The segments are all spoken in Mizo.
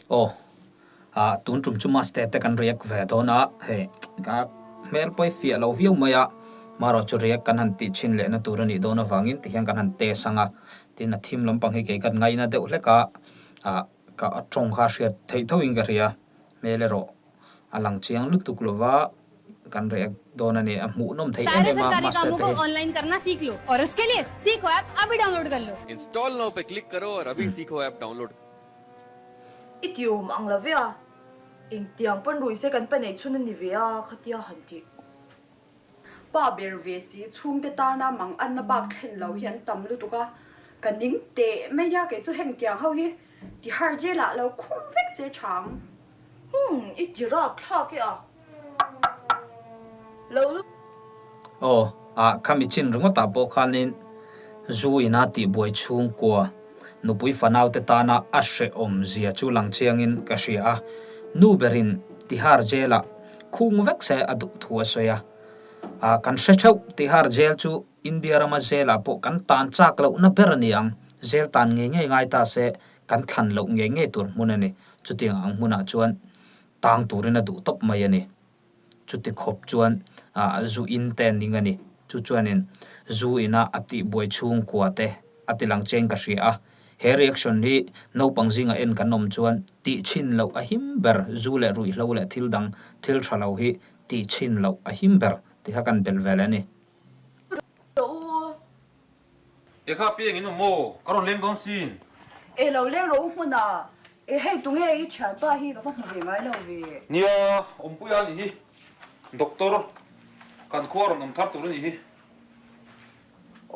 Aw ah tun tum chu maste te kan react ve dawn a hei ka hmel pawh i fiah lo viau mai a marawh chu react kan han tih chhin leh na tur a nih dawn avangin tihian kan han test ang a tin a thim lampang hi kei kan ngaina deuh hlek a ah ka tawng kha hriat theih tho in ka hria hmel erawh a lang chiang lutuk lova kan react dawn a ni a hmuhnawm thei em सारे em a सरकारी master कामों te को hi. Online करना सीख लो और उसके लिए सीखो ऐप अभी डाउनलोड कर लो इंस्टॉल now पे क्लिक करो और अभी सीखो app download I ti awm ang lo ve a, engtiang pawn rui se kan pa neih chhun a ni ve a, khatia han tih. Pa ber ve si chhungte tana mang anna bak thlen lo hi an tam lutuk a, ka ning teh mai a, kei chu hengtiang ho hi tihar jail ah lo khum vek se chang. Umm, i ti rap thlak e a. Lo lut. Aw, ah khami chin ringawt ah pawh khanin zu ina tihbuai chhungkua nupui fanaute tana a hrehawm zia chu lang chiangin ka hria a, nu berin Tihar Jail ah khung vek se a duh thu a sawi a. Ah, kan hre theuh Tihar Jail chu India rama jail ah pawh kan tan chak lohna ber a ni ang, jail tan ngei ngei ngai ta se kan thlan loh ngei ngei tur hmun a ni. Chutiang ang hmunah chuan tang turin a duh tawp mai a ni. Chuti khawp chuan zu in te ning a ni. Chu chuanin zu ina a tihbuai chhungkua te a ti lang chiain ka hria a. He reaction hi naupang zinga en kan awm chuan tih chhin loh a him ber, zu leh ruihhlo leh thil dang thil tha lo hi tih chhin loh a him ber tih kha kan belh ve leh a ni. E kha piang in awm maw? Ka rawn leng dawn sin. E lo leng rawh u hmun a. E hei tunge i thianpa hi ka va hmu ve ngai lo ve. Nia, Awmpuia a nih hi. Doctor, kan khua rawn awm thar tur a nih hi.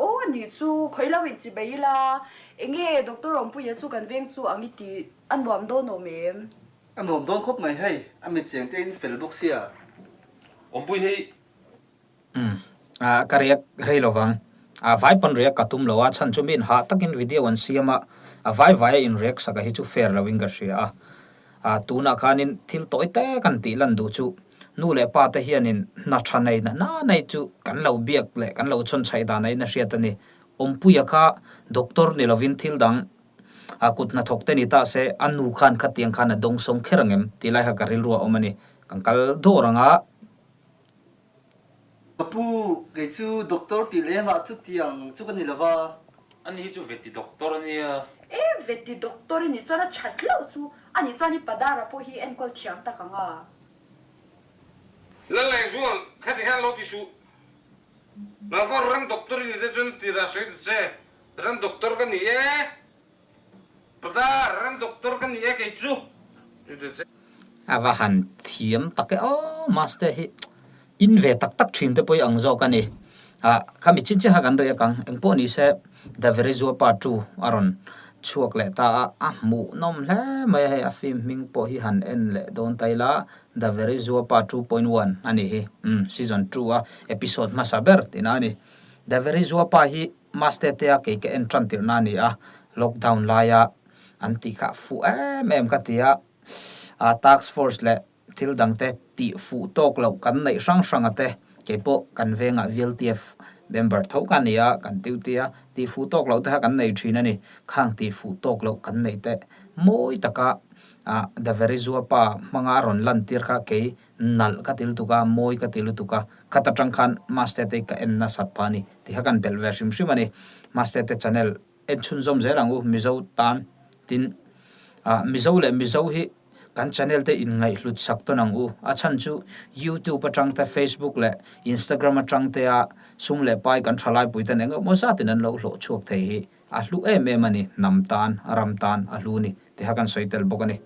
Aw a nih chu, khawi lo in chibei ila. Enge Doctor Awmpuia chu kan veng chu ang i tih a nuam dawn awm em? A nuam dawn khawp mai hei, a mit chiang te in fel bawk sia. Awmpui hei Umm ah ka riak rei lo vang. A vai pawn riak ka tum lo a, chhan chu miin hah takin video an siam a, a vai vai a in riak sak a hi chu fair lo in ka hria a. Ah tunah khanin thil tawi te kan tih lan duh chu nu leh pa te hianin hna tha nei na na nei chu kan lo biak leh kan lo chhawn chhaih dan aiin a hriat a ni. Awmpuia kha doctor ni lovin thil dang a kut hnathawk te ni ta se a nu khan khatiang khan a dawngsawng kher ang em tih lai kha ka rilru a awm a ni. Kan kal dawr ang a. Ka pu, kei chu doctor tih leh mah chutiang chu ka ni lo va. Ani hi chu veti doctor a nia. E, veti doctor i nih chuan a that loh chu a nih chuan i Padara pawh hi enkawl thiam tak ang a. Lalengzual, khati khan lo ti suh. Nang pawh ran doctor i nih te chuan tirah sawi ta che. Ran doctor ka ni e. Padar, ran doctor ka ni e kei chu. A va han thiam tak e aw Master hi in ve tak tak thin te pawh i ang zawk a ni. Ah khami chin chiah kha kan reh ang engpawh ni se The Very Zuapa 2 a rawn chhuak leh ta a, a hmuhnawm hle mai a hei a film hming pawh hi han en leh dawn ta ila The Very Zuapa 2.1 a nih hi umm season 2 a episode hmasa ber tihna a ni. The Very Zuapa hi Master te a kei ka en tan tirhna a ni a, lockdown laia an tih kha fuh em em ka ti a, ah task force leh thil dang te tih fuh tawk loh kan neih hrang hrang a te, kei pawh kan vengah VLTF member tho ka ni a, kan duty a, tih fuh tawk loh te kha kan nei thin a ni, khang tih fuh tawk loh kan neih te mawi taka ah The Very Zuapa hmanga a rawn lantir kha kei nalh ka ti lutuk a, mawi ka ti lutuk a, khat atang khan Master te ka en nasat phah a ni tih kha kan belh ve hrim hrim a ni. Master te channel en chhunzawm zel ang u Mizo tan tin ah Mizo leh Mizo hi kan channel te inngaihhlut sak tawn ang u. A chhan chu YouTube atang te Facebook leh Instagram atang te a sum leh pai kan tha laipui ten eng emaw zatin an lo hlawh chhuak thei hi a hlu em em a ni, hnam tan, ram tan a hlu a ni tih kha kan sawi tel bawk a ni.